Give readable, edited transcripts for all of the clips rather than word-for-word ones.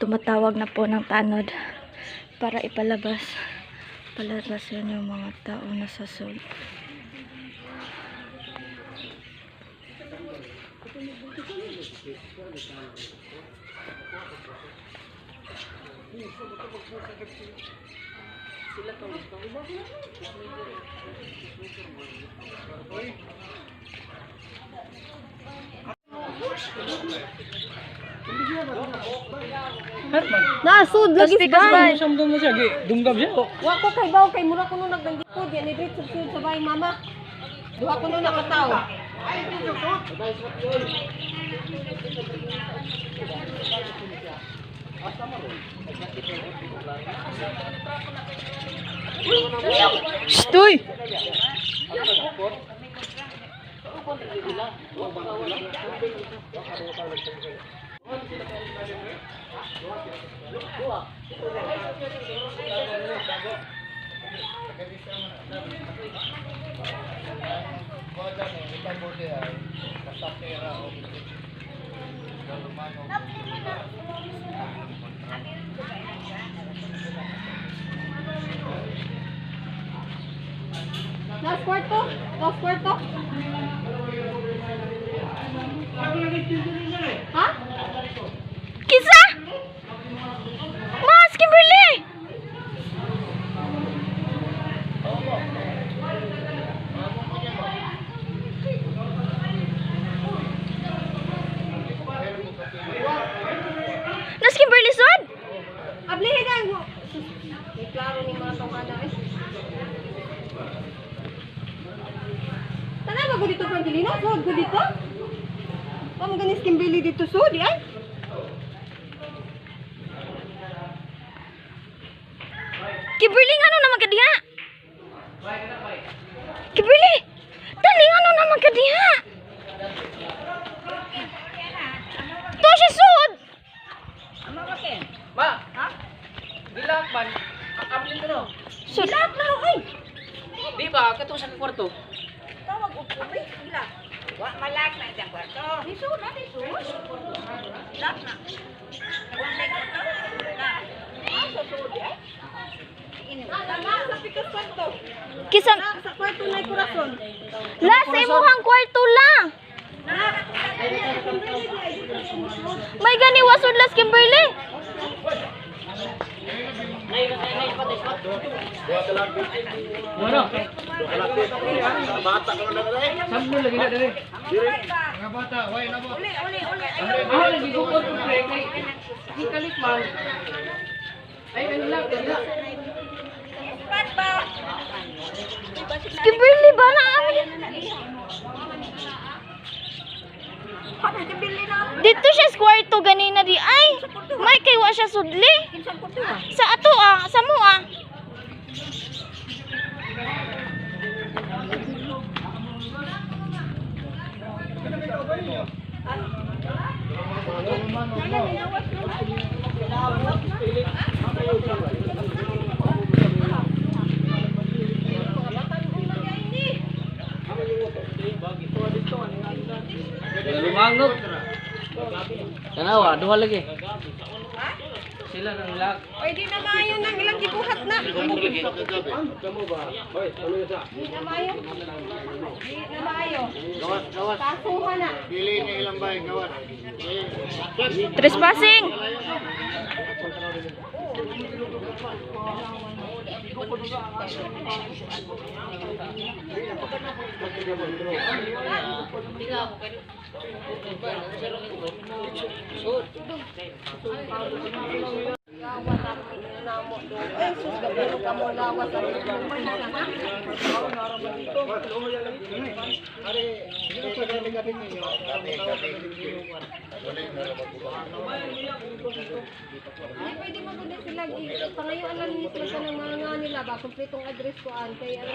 Tumatawag na po ng tanod para ipalabas. Palabas yun yung mga tao na sa sud. Nasud lagi Tapos sa Samdam na siya, dunggab siya. Wa ko kay baw kay mura kuno nagdangkod yan ni dito sa bahay mama. Duha kuno nakataw. Shh, uy! Last kwarto? Last kwarto? Ha? Kisa? Mas, Kimberly! Nas Kimberly sud? Ablihin na. May klaro ni mga tawhana eh. Tanan ba ko dito, Frangelina? Sud ko dito? Pa mo ganis Kimberly dito sud ay? Kimberly ngano naman ka diha? Kimberly! Dali ngano naman ka diha? To siya sud! Ma! Ha? Dilak man. Ablin ko no. Sud. Na oy. Di ba? Katong sa kwarto. Tawag og kubi gila. Wa malak na diyang kwarto. Diso na diso. Lak na. Wa may kwarto. Na. Asa sud ay? Na sa pikas kwarto. Kisa Na sa kwarto na kurason. la sa imuhang kwarto lang. Na. May gani wasod las Kimberly. Bueno. Samdam lagi na dere. Mga bata, way na mo. Uli, uli, uli. Ayaw. Ah, lagi ko kwarto pre kay di kalit man. Ay, ano lang, dili. Pat ba? Kimberly ba na amin? Dito siya sa kwarto ganina di ay. May kay wa siya sudli. Sa ato ah, sa mo ah. Lumangog. Tanawa, duha lagi. Sila nang lak. Pwede na maayo nang ilang gibuhat na. Di na maayo. Di na maayo. Kasuhan na. Pili ni ilang bay, gawas. Trespassing. Ay, sus, gabiro ka mo lawas. Ay, pwede mo gud sila pangayuan lang ni sila sa mga nga nila ba kumpletong address ko an kay ano.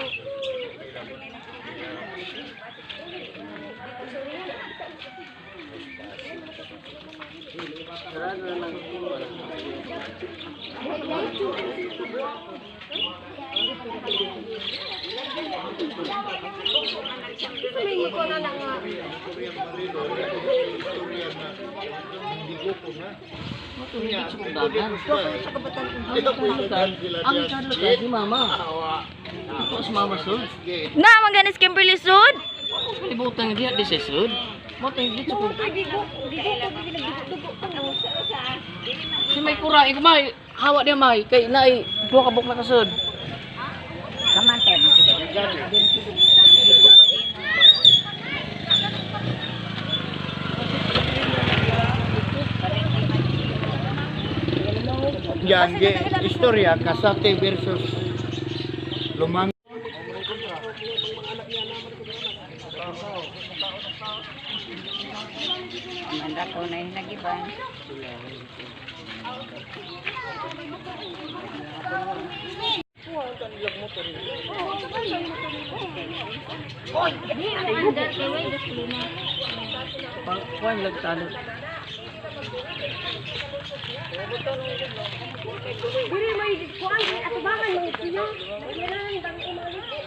Sabihin ko na lang nga. Ang kadlukan si mama. Ito si mama sud. Na man ganis Kimberly sud. Kalibutan diha di sa sud. Mo tayo dito ko. Si may kura ikaw may hawa diya may kay naay duha ka buk na kasud. Yan, istorya, Kasate versus Lumang. Manda ko na yung nagiban. Kuan lag talo. Diri may kuan atubangan mo.